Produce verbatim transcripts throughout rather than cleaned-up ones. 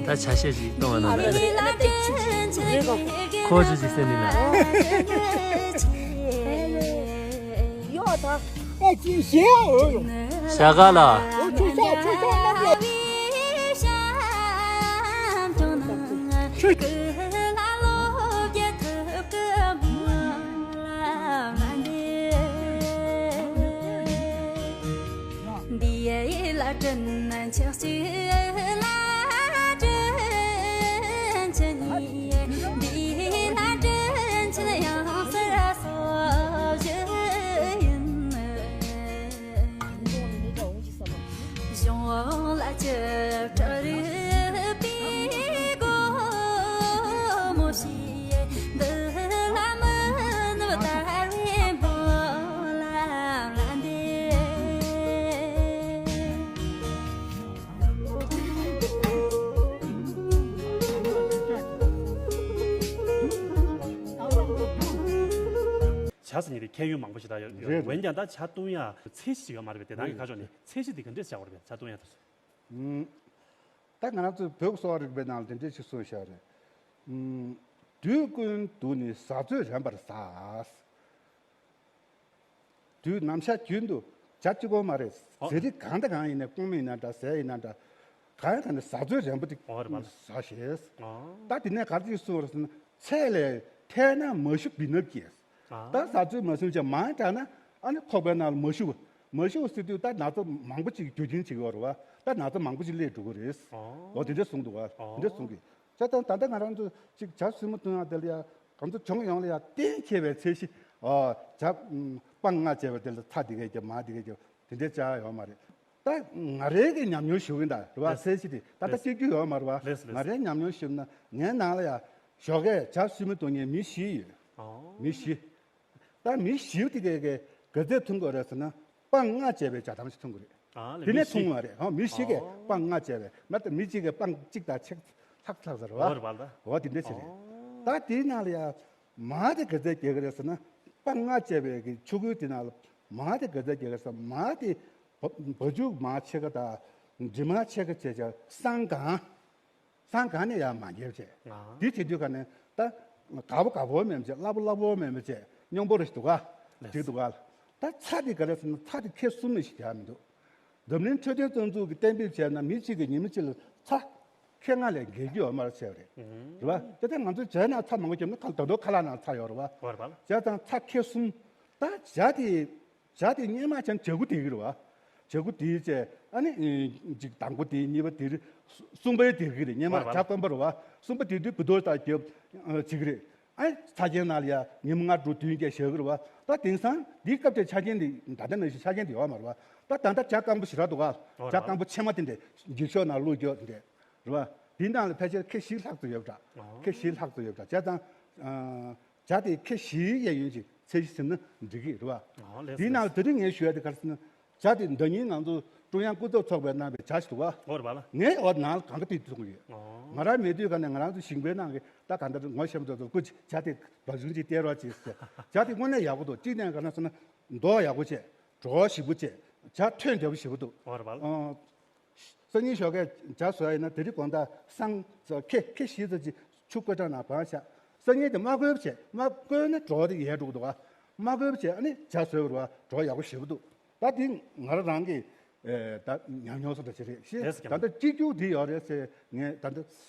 ད་ཆ་ཤས་ཤིག་གཏོང་བ་ན་ལས། ཁོ་ཅི་ཅིག་སེམས་ནི་ན། ཞྭ་ག་ལ། ཇ་ཟེར་མཁན་དེ་ཁྱད་ཡོན་མང་པོ་ཞིག་ད་ཡོད། རེད། འོན་ཀྱང་ད་ཇ་བཏུང་ཡ་ཚད་གཞི་ཞིག་ཡོད་མ་རེད་པས། དེ་ནང་གི་ཁ་ཕྱོགས་ནས་ཚད་གཞི་དེ་ག་འདྲས་བྱ་དགོས་རེད་པས། ཇ་བཏུང་ཡ་དེ་ཚོ། ད་ང་རང་ཚོའི་བོད་ཀྱི་གསོ་བ་རིག་པའི་ནང་ལ་དེ་འདྲས་ཞིག་གསུངས་བཞག་རེད། དུས་ཀུན་དུ་ནི་ཟ་ཚོད་རན་པར་ཟ། དུས་ནམ་ཞག་རྒྱུན་དུ་ཇ་གཅིག་པོ་མ་རེད། ཨོ། ཟས་རིགས་གང་དང་གང་ཡིན་ནའི་སྐོམ་ཡིན་ན་འདྲ། ཟས་ཡིན་ན་འདྲ། གང་ཡིན་ན་ཟ་ཚོད་རན་པོ་ཅིག་ཨོ་རེད་པ། ཟ་ཞེས། ཨོ། ད་དེ་ནས་ག་རེ་གསུངས་རེད་ཟེར་ན། ཚད་ལས་ཐལ་ན་མ་ཞུ་བི་ནབ་ཀྱིས། ཨ། ད་ཟ་ཚོད་མ་ཟིན་ཙང་མང་དྲགས་ན་ཨ་ནི་ཁོག་པའི་ནང་ལ་མ་ཞུ། མ་ཞུ་ཟེར་དུས་ད་ན་ཚ་མང་པོ་ཅིག་རྒྱུ་རྐྱེན་བྱེད་ཀྱི་ཡོད་རེད་པ། ད་ན་ཚ་མང་པོ་ཅིག་སླེབས་འགྲོ་གི་རེད། ཨོ། འོ་དེ་འདྲ་གསུངས་འདུག་པ། ཨོ། དེ་འདྲ་གསུངས་གི། བྱས་ཙང་ད་ལྟ་ང་རང་ཚོ་ཅིག་ཇ་སྲུ་མོ་བཏུང་ཡག་དེ་ལ་ཡ། གང་ཚོ་གྱོང་ཡོང་ལ་ཡ་གཏན་འཁེལ་བའི་ཚད་གཞི། ཨ། ཇ་སྤང་ལྔ་བཅས་པ་དེ་ལ་ཚྭ་དེ་གས་རྒྱབ། མར་དེ་གས་རྒྱབ། དེ་འདྲའི་ཇ་ཡོད་མ་རེད། ད་ང་རའི་གི་ཉམས་མྱོང་ཞུ་གི་ཡིན་ད། རེད་པ། ལེས། ཚད་གཞི་དེ་ད་ལྟ། ལེས། སྐྱེ་རྒྱུ་ཡོད་མ་རེད་པ། ལེས་ལེས། ང་རའི་ཉམས་མྱོང་ཞུས་ན་ངའི་ནང་ལ་ཡ་ཞོགས་ཀས་ཇ་སྲུ་མོ་བཏུང་མཁན་མི་བཞི་ཡོད། ཨོ། མི་བཞི། ད་མི་བཞི་དེ་གས་གས་ག་ཚོད་འཐུང་དགོས་རེད་ཟེར་ན། སྤང་ལྔ་བཅས་པའི་ཇ་དམ་ཞིག་འཐུང་གི་རེད། ཨ་ལས། དེ་ནས་མི་བཞི་འཐུང་བ་རེད། ཧོ། མི་བཞི་གས། ཨོ། སྤང་ལྔ་བཅས་པའི། མ་གཏོགས་མི་གཅིག་གིས་སྤང་གཅིག་དང་ཕྱེད་ལྷག་ལྷག་ཟེར་བ། འོ་རེད་པ་ལ། འོ་དེ་འདྲ་ཞིག་རེད། ཨོ། ད་དེའི་ནང་ལ་ཡ་མར་དེ་ག་ཚོད་རྒྱག་གི་རེད་ཟེར་ན། སྤང་ལྔ་བཅས་པའི་གི་ཆུ་ཁོལ་དེ་ནང་ལ་མར་དེ་ག་ཚོད་རྒྱག་གི་རེད་ཟེར་ན། མར་དེ་བ་བ་ཕྱུགས་མར་ཕྱེད་ཀ་དང་འབྲི་མར་ཕྱེད་ཀ་བྱས་བྱས་སྲང་གང་། སྲང་གང་ནས་ཡར་མར་རྒྱབ་བྱས། ཨ། དེ་བྱེད་དུས་ག་ནས་ད་དགའ་པོ་དགའ་པོ་མེད་པ་བྱས། སླ་པོ་སླ་པོ་མེད་པ་བྱས། སྙོམས་པོ་རེ་ཞིག་འདུག་ག། ལེས། ཅིག་འདུག་ག། ད་ཚྭ་དེ་ག་རེ་ཟེར་ན། ཚྭ་དེ་ཁལ་གསུམ་ལས་ཞིག་རྒྱག་མི་འདུག། འཛམ་གླིང་འཕྲོད་བསྟེན་རྩ་འཛུགས་ཀྱིས་གཏན་འབེབས་བྱས་ན། མི་གཅིག་གིས་ཉི་མ་གཅིག་ལ་ཚྭ་ཁལ་ལྔ་ལས་བརྒལ་རྒྱུ་ཡོད་མ་རེད་ཟེར་བ་རེད། ཨུམ། རེད་པ། དེ་ལྟར་ང་ཚོས་ཇ་ནང་ཚྭ་མང་པོ་བརྒྱབ་ན། ཁ་ལ་ད་དུང་ཁ་ལག་ནང་ཚྭ་ཡོད་རེད་པ། འོ་རེད་པ་ལ། བྱས་ཙང་ཚྭ་ཁལ་གསུམ། ད་ཇ་དེ། ཇ་དེ་སྔོན་མ་ཅང་ཇ་ཁུ་དེ་གི་རེད་པ། ཇ་ཁུ་དེ་བྱས། ཨ་ནི་ཅིག་དང་པོ་དེ། གཉིས་པ་དེ། གསུམ་པའི་དེ་གི་རེད། སྔོན་མ། འོ་རེད་པ་ལ། ཇ་སྐམ་པ་རེད་པ། གསུམ་པ་དེ་དུས་བི་དོ་ལྟར་རྒྱབ་བྱེད་ཀྱི་རེད། ཨ། ཚྭ་ཁན་ནང་ལ་ཡ་ཉི་མ་ལྔ་དྲུག་བདུན་བརྒྱབ་བཞག་གི་རེད་པ། ད་དེང་སང་འདི་སྐབས་དེར་ཆ་རྐྱེན་དེ། ད་ལྟ་ནང་བཞིན་ཆ་རྐྱེན་དེ་ཡོད་མ་རེད་པ། ད་ད་ལྟ་ཇ་སྐམ་པོ་ཞེ་དྲག་འདུག་ག། འོ་རེད་པ། ཇ་སྐམ་པོ་ཕྱེ་མ་དེ་འདྲ་འགྱིག་ཤོག་ནང་བླུགས་རྒྱུ་དེ་འདྲ་རེད་པ། དེའི་ནང་ལ་ཕལ་ཆེར་ཁལ་བཞི་ལྷག་ཙམ་ཡོད་པ་འདྲ། ཨོ། ཁལ་བཞི་ལྷག་ཙམ་ཡོད་པ་འདྲ། བྱས་ཙང་། ཨ། ཇ་དེ་ཁལ་བཞིའི་གཡས་གཡོན་ཅིག་ཚད་གཞི་ཟིན་ན་འགྲིག་གི་རེད་པ། ཨོ་ལགས། དེའི་ནང་ལ་དེ་རིང་ངས་ཞུ་ཡ་དེ་ག་རེ་ཟེར་ན། ཇ་དེ་ཟླ་ཉིན་ང་ཚོ་ཀྲུང་དབྱང་སྐུ་ཚབ་ཚོགས་པས་གནང་བའི་ཇ་ཞིག་འདུག་ག། འོ་རེད་པ་ལ། ངས་འོ་ནང་ལ་གང་ག་དེ་འཐུང་གི་ཡོད། ཨོ། ང་རང་མེད་དུས་ག་ནས་ང་རང་ཚོ་ཞིང་པའི་ནང་གི་ད་ག་འདྲ་ངོ་ཤེས་པ་ཚོ་ཚོ་སྐུ་མཁྱེན། ཇ་དེ་བ་ཟུང་ཅིག་སྟེར་རོགས་གྱིས་ཟེར། ཇ་དེ་དངོས་གནས་ཡག་པོ་འདུག། གཅིག་ནས་ག་རེ་ཟེར་ན། མདོག་ཡག་པོ་བྱས། བྲོ་བ་ཞིབ་པོ་བྱས། ཇ་ཐོན་རྒྱ་པོ་ཞེ་པོ་འདུག། འོ་རེད་པ་ལ། ཨ། སང་ཉིན་ཞོགས་ཀས་ཇ་བཟོ་ཡ་ཡིན་ན། དེ་རིང་དགོང་དག་སང་ཁལ་ཁལ་བཞི་ཙམ་ཅིག་ཆུ་བསྐོལ་ཐང་ནང་སྦངས་བཞག། སང་ཉིན་དེ་མ་བསྐོལ་བྱས། མ་བསྐོལ་ན་བྲོ་བ་དེ་ཡལ་འགྲོ་གི་འདུག་ག། མ་བསྐོལ་བྱས་ཨ་ནི་ཇ་བཟོས་པ་རེད་པ། བྲོ་བ་ཡག་པོ་ཞེ་པོ་འདུག། ད་དེ་ང་རང་རང་གི། ཨེ། ད་ཉམས་མྱོང་སོགས་དང་བྱེད་རེད་ཤེས། ལགས་སོ། ད་ལྟ་གཅིག་གྱུར་དེ་ཡོད་རེད་ཟེར་ངས་ད་ལྟ་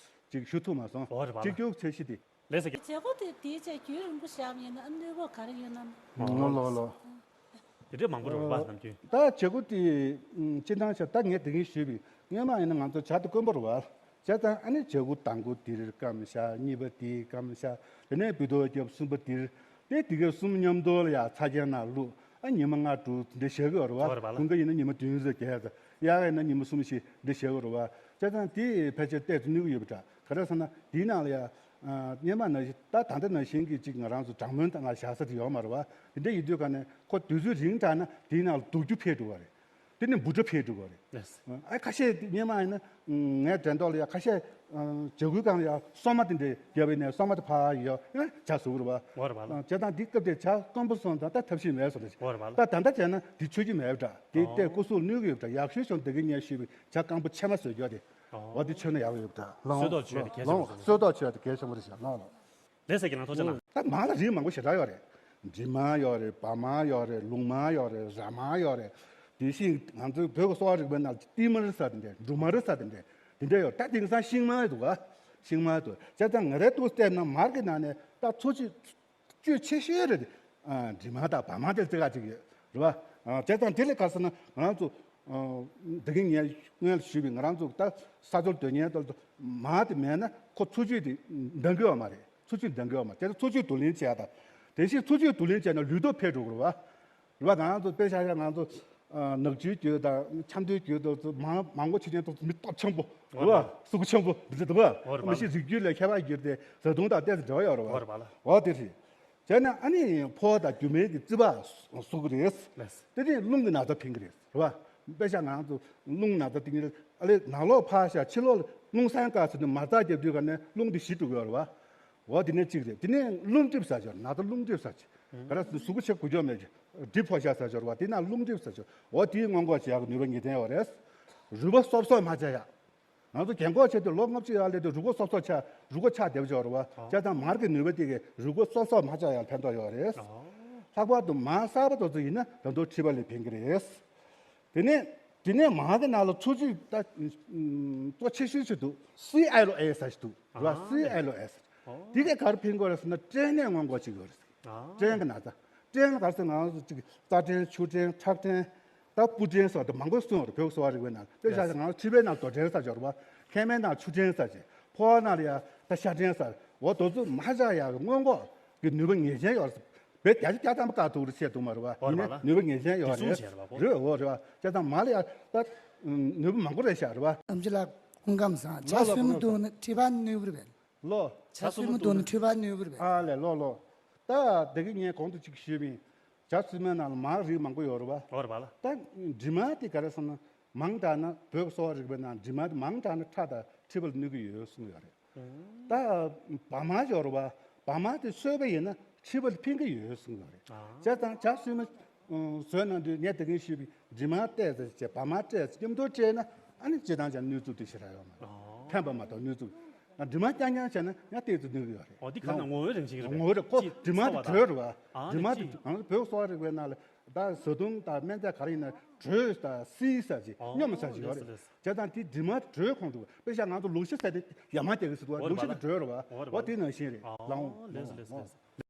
ཅིག་ཞུ་ཐུབ་མ་སོང་། འོ་རེད་པ་ལ། གཅིག་གྱུར་ཚད་གཞི་དེ། ལགས་སོ། བྱེད་སྒོ་དེ་དེའི་ཆེད་རྒྱུན་རིང་པོ་བཞག་པ་ཡིན་ན་ཨ་ནུས་པ་ག་རེ་ཡོད་ནམ། ལོ་ལོ་ལོ། དེ་འདྲས་མང་པོ་རེད་པ་ནམ་རྒྱུན། ད་བྱེད་སྒོ་དེ་སྤྱིར་བཏང་བྱས། ད་ངས་དེ་རིང་ཞུས་པའི་སྔོན་མ་ཡིན་ན་ང་ཚོ་ཇ་དེ་དཀོན་པོ་རེད་པ། བྱས་ཙང་ཨ་ནི་ཇ་ཁུ་དང་པོ་དེར་སྐམ་བཞག། གཉིས་པ་དེ་སྐམ་བཞག། དེ་ནས་བི་དོ་རྒྱབ། གསུམ་པ་དེར། དེ་དེ་གའི་གསུམ་མཉམ་དུ་ལ་ཡ་ཚྭ་ཁན་ནང་བླུགས། ཨ། ཉི་མ་ལྔ་དྲུག་འདི་བཞག་གི་ཡོད་རེད་པ། འོ་རེད་པ་ལ། དགུན་ཁ་ཡིན་ན་ཉི་མ་བདུན་ཙམ་བརྒྱད་ཙམ། དབྱར་ཁ་ཡིན་ན་ཉི་མ་གསུམ་བཞི་འདི་བཞག་གི་ཡོད་རེད་པ། བྱས་ཙང་དེ་ཕལ་ཆེར་ཏོག་ཙམ་ནུས་ཀྱི་ཡོད་པ་འདྲ། ག་རེ་ཟེར་ན་དེའི་ནང་ལ་ཡ། ཨ། སྔོན་མ་ནང་བཞིན། ད་ད་ལྟ་ནང་བཞིན་གྱི་ཅིག་ང་རང་ཚོ་གྲང་མོའི་ནང་བཞག་ས་དེ་ཡོད་མ་རེད་པ། དེ་འདྲ་ཡིན་དུས་ག་ནས་ཁོ་དུས་ཚོད་རིང་དྲགས་ན་དེའི་ནང་ལ་དུག་རྒྱུ་འཕེལ་འགྲོ་བ་རེད། དེ་ནས་འབུ་ཕྲ་འཕེལ་འགྲོ་གི་རེད། ལགས། ཨ་ཁ་ཤས་སྙེ་མ་ཡིན་ན་ངའི་འགྲམ་ཐོག་ལ་ཡ་ཁ་ཤས་ཇ་ཁུའི་སྒང་ལ་ཡ་སོ་མ་དེ་འདྲས་བརྒྱབ་པ་ཡིན་ན་སོ་མ་དེ་ཕར་ཡ་ཇ་བཟོ་གི་རེད་པ། འོ་རེད་པ་ལགས། བྱས་ཙང་འདི་སྐབས་དེར་ཇ་སྐམ་པོ་སོང་ཙང་ད་ཐབས་ཤེས་མེད་བཟོ་འདྲ་ཞིག་འོ་རེད་པ་ལགས། ད་ད་ལྟ་བྱས་ན་འདི་མཆོད་ཀྱི་མེད་པ་འདྲ། དེ་ཨོ། ལྟས་སྐུ་གཟུགས་གནོད་ཀྱི་ཡོད་པ་འདྲ། ཡག་ཤོས་བྱུང་བདེ་སྐྱིད་ངས་ཞུས་པའི་ཇ་སྐམ་པོ་ཕྱེ་མ་བཟོས་རྒྱུ་དེ། ཨོ། འོ་དེ་མཆོད་ན་ཡག་ཡོད་པ་འདྲ། ལགས། སོས་ཏོག་ཆུ་ཡ་དེ་གལ་ཆེན་པོ་རེད། ལགས། སོས་ཏོག་ཆུ་ཡ་དེ་གལ་ཆེན་པོ་རེད་ཤག་ལགས་ལགས། ལགས་སོ་རྒན་ལགས། ཐུགས་རྗེ་གནང་། ད་མར་ལ་རིགས་མང་པོ་ཞེ་དྲག་ཡོད་རེད། འབྲི་མར་ཡོད་རེད། བ་མར་ཡོད་རེད། ལུག་མར་ཡོད་རེད། ར་མར་ཡོད་རེད། དེ་བཞིན་ང་ཚོའི་བོད་ཀྱི་གསོ་བ་རིག་པའི་ནང་ལ་ཏིལ་མར་ཟེར་དེ་འདྲ། འབྲུ་མར་ཟེར་དེ་འདྲ། དེ་འདྲ་ཡོད། ད་དེང་སང་ཤིང་མར་འདུག་ག་ཤིང་མར་འདུག་བྱས་ཙང་ང་རའི་འདུག་བལྟས་ན་མར་གྱི་ནང་ནས་ད་འཚོ་བཅུད་བཅུད་ཆེ་ཤོས་རེད། ཨ། འབྲི་མར་དང་བ་མར་དེ་ཙི་ག་ཅིག་ཡོད་རེད་པ། ཨ། བྱས་ཙང་དེ་ལས་ག་ཟེར་ན་ང་རང་ཚོ། ཨ། འདི་གིན་ངས་སྔོན་ལ་ཞུས་པའི་ང་རང་ཚོ་ད་ས་མཚོར་སྡོད་མཁན་དེ་ཚོ་མར་དེ་མེད་ན་ཁོ་འཚོ་བཅུད་དེ་འདང་གི་ཡོད་མ་རེད། འཚོ་བཅུད་འདང་གི་ཡོད་མ་རེད། དེ་ཚོ་འཚོ་བཅུད་བསྡུ་ལེན་བྱས་ཡ་ད། དེ་བཞིན་འཚོ་བཅུད་བསྡུ་ལེན་བྱས་ན་ལུས་སྟོབས་འཕེལ་འགྲོ་གི་རེད་པ། རེད་པ། ང་རང་ཚོ་དཔེ་བཞག་ཡ་ང་ཚོ། ཨ། ནག་ཆུའི་རྒྱུད་དང་ཆབ་མདོའི་རྒྱུད་དེ་ཚོ་མང་མང་པོ་བྱེད་མཁན་དེ་ཚོ་མི་སྟོབས་ཆེན་པོ་རེད་པ། ཨོ་རེད། གཟུགས་པོ་ཆེན་པོ་འདི་འདྲ་འདུག་པ། ཨོ་རེད་པ། མི་ཤི་རིགས་རྒྱུད་ལ་ཁྱད་པར་གྱུར་ཏེ་བཟའ་བཏུང་དང་ཏོག་ཙམ་འབྲེལ་བ་ཡོད་རེད་པ། ཨོ་རེད་པ་ལགས། འོ་དེ་རེད། བྱས་ན་ཨ་ནི་ཕོ་བ་དང་རྒྱུ་མའི་གི་རྩིས་པ་གསོ་གི་རེད། ལགས། དེ་ནས་རླུང་གི་ན་ཚ་ཕན་གི་རེད། རེད་པ། དཔེ་བཞག་ང་ཚོ་རླུང་ན་ཚ་དེ་ཉིད་ཨ་ལས་ནང་ལོགས་ཕར་བཞག་ཕྱི་ལོགས་ལ་རླུང་སེམས་དཀར་ཟེར་དུས་མ་རྩ་རྒྱབ་དུས་ག་ནས་རླུང་དེ་ཞི་འགྲོ་གི་ཡོད་རེད་པ། འོ་དེ་ནས་གཅིག་རེད། དེ་ནས་རླུང་གྲིབ་ཟེར་ཅིག་ཡོད་རེད། ན་ཚ་རླུང་གྲིབ་ཟེར་ཅིག་ག་རེ་ཟེར་ན་གཟུགས་པོ་ཆེ་གོ་ཆོད་མེད་ཅིག་གྲིབ་ཕོག་ཤག་ཟེར་ཅིག་ཡོད་རེད་པ། དེ་ན་རླུང་གྲིབ་ཟེར་ཅིག་འོ་དེའི་སྔོན་འགོག་བྱེད་ཡག་གི་ནུས་པ་ངེས་གཏན་ཡོད་རེད། རུས་པ་སོབ་སོབ་མ་བྱ་ཡ། ང་ཚོ་རྒན་གོག་བྱས་དུས་ལོ་ལྔ་བཅུ་ཡར་སླེབས་དུས་རུས་ཁོག་སོབ་སོབ་ཆགས། རུས་ཁོག་ཆག་བསྡད་པ་ཅིག་ཡོད་རེད་པ། བྱས་ཙང་མར་གྱི་ནུས་པ་དེ་གིས་རུས་ཁོག་སོབ་སོབ་མ་ཆགས་ཡ་ཕན་ཐོགས་ཡོད་རེད། ལྷག་པར་དུ་མར་གསར་པ་དེ་ཚོ་ཡིན་ན་ད་དུང་མཁྲིས་པ་ལ་ཕན་གྱི་རེད། དེ་ནས་དེ་ནས་མར་གྱི་ནང་ལ་འཚོ་བཅུད་ད་གཙོ་ཆེ་ཤོས་ཅིག་འདུག་སི་ཨེལ་ཨོ་ཨེས་ཟེར་ཞིག་འདུག་རེད་པ། ཨ། སི་ཨེལ་ཨོ་ཨེས། ཨོ། དེ་གས་ག་རེ་ཕན་གྱི་ཡོད་རེད་ཟེར་ན་སྐྲན་ནད་སྔོན་འགོག་བྱེད་ཀྱི་ཡོད་རེད། ཨ། སྐྲན་གྱི་ན་ཚ། སྐྲན་ག་རེ་ཟེར་ང་ཚོ་གཅིག་རྩ་སྐྲན། ཆུ་སྐྲན། ཁྲག་སྐྲན། ད་སྤུ་སྐྲན་སོགས་དེ་མང་པོ་གསུངས་ཡོད་རེད། བོད་ཀྱི་གསོ་བ་རིག་པའི་ནང་དཔེ་བཞག་ན་ང་ཚོ་མཁྲིས་པའི་ནང་རྡོ་སྐྲན་ཟེར་ཅིག་ཡོད་རེད་པ། མཁལ་མའི་ནང་ཆུ་སྐྲན་ཟེར་ཅིག་ཕོ་བ་ནང་ལ་ཡ་ད་ཤ་སྐྲན་ཟེར། འོ་དེ་ཚོ་མ་ཆགས་ཡག་གི་སྔོན་འགོག་གི་ནུས་པ་ངེས་ཅན་ཡོད་རེད། བོད་བརྒྱ་ཆ་བརྒྱ་ཐམ་པ་བཀག་ཐུབ་རེད་བཤད་འདུག་མ་རེད་པ། ཡིན་ནའི་ནུས་པ་ངེས་ཅན་ཡོད་རེད། རེད། འོ་རེད་པ། བྱས་ཙང་མར་ལ་ཡ་ད་ནུས་པ་མང་པོ་རེད་ཤག་རེད་པ། ཨེམ་ཆི་ལགས་སྐུ་ཁམས་བཟང་། ཇ་ལགས་ལགས། སྐུ་ཁམས་བཟང་། སྲུ་མོ་འཐུང་ན་མཁྲིས་པ་གནོད་གི་རེད་པས། ལོ། ཇ་སྲུ་མོ་འཐུང་ན་མཁྲིས་པ་གནོད་གི་རེད་པས། ཨ་ལས་ལོ་ལོ། ད་དེ་གི་ངས་གོང་དུ་ཅིག་ཞུས་པ་ཡིན། ཇ་སྲུ་མོའི་ནང་ལ་མར་རིགས་མང་པོ་ཡོད་རེད་པ། ཡོད་རེད་པ་ལགས། ད་འབྲི་མར་དེ་ག་རེ་ཟེར་ན་མང་དྲགས་ན། བོད་ཀྱི་གསོ་བ་རིག་པའི་ནང་འབྲི་མར་དེ་མང་དྲགས་ན་ཁྲག་དང་མཁྲིས་པ་ལ་གནོད་ཀྱི་ཡོད་གསུངས་ཡོད་རེད། ད་བ་མར་ཡོད་རེད་པ། བ་མར་དེ་སོས་པ་ཡིན་ན་མཁྲིས་པ་ལ་ཕན་གྱི་ཡོད་གསུངས་ཡོད་རེད། ཨ། བྱས་ཙང་ཇ་སྲུ་མོ་བཟོས་གནང་དུས་ངས་དེ་གིན་ཞུས་པའི་འབྲི་མར་བསྲེས་ཙམ་བྱས། བ་མར་བསྲེས་ཙམ་མཉམ་དུ་བསྲེས་ན་ཨ་ནི་སྤྱིར་བཏང་ཅང་གནོད་འཚེ་དེ་ཞེ་དྲག་ཡོད་མ་རེད། ཨ། ཕན་པ་མ་གཏོགས་གནོད་འཚེ། འབྲི་མར་རྐྱང་རྐྱང་བྱས་ན་ཡང་ཏོག་ཙམ་གནོད་ཀྱི་ཡོད་རེད། འོ་དེ་ག་ན་ངོ་བོའི་རང་བཞིན་རེད། ངོ་བོ་རེད། ཁོ་འབྲི་མར་དེ་དྲོད་རེད་པ། ཨ་འབྲི་མར་དེ་ང་ཚོ་བོད་གསོ་བ་རིག་པའི་ནང་ལ་ད་བཟའ་བཏུང་དང་སྨན་རྫས་ག་རེ་ཡིན་ན་དྲོད་དང་བསིལ་ས་ཅིག་སྙོམས་ས་ཅིག་ཡོད་རེད། བྱས་ཙང་དེ་འབྲི་མར་དྲོད་ཁོང་དུ་དཔེ་བཞག་ང་ཚོ་ལུག་ཤ་ཟ་དུས་ཡ་མ་བརྒྱབ་གི་ཟེར་དུས་ལུག་ཤ་དེ་དྲོད་རེད་པ། འོ་དེ་ནང་བཞིན་རེད། ལགས་འོང་། ལགས་སོ་ལགས་སོ་ལགས་སོ།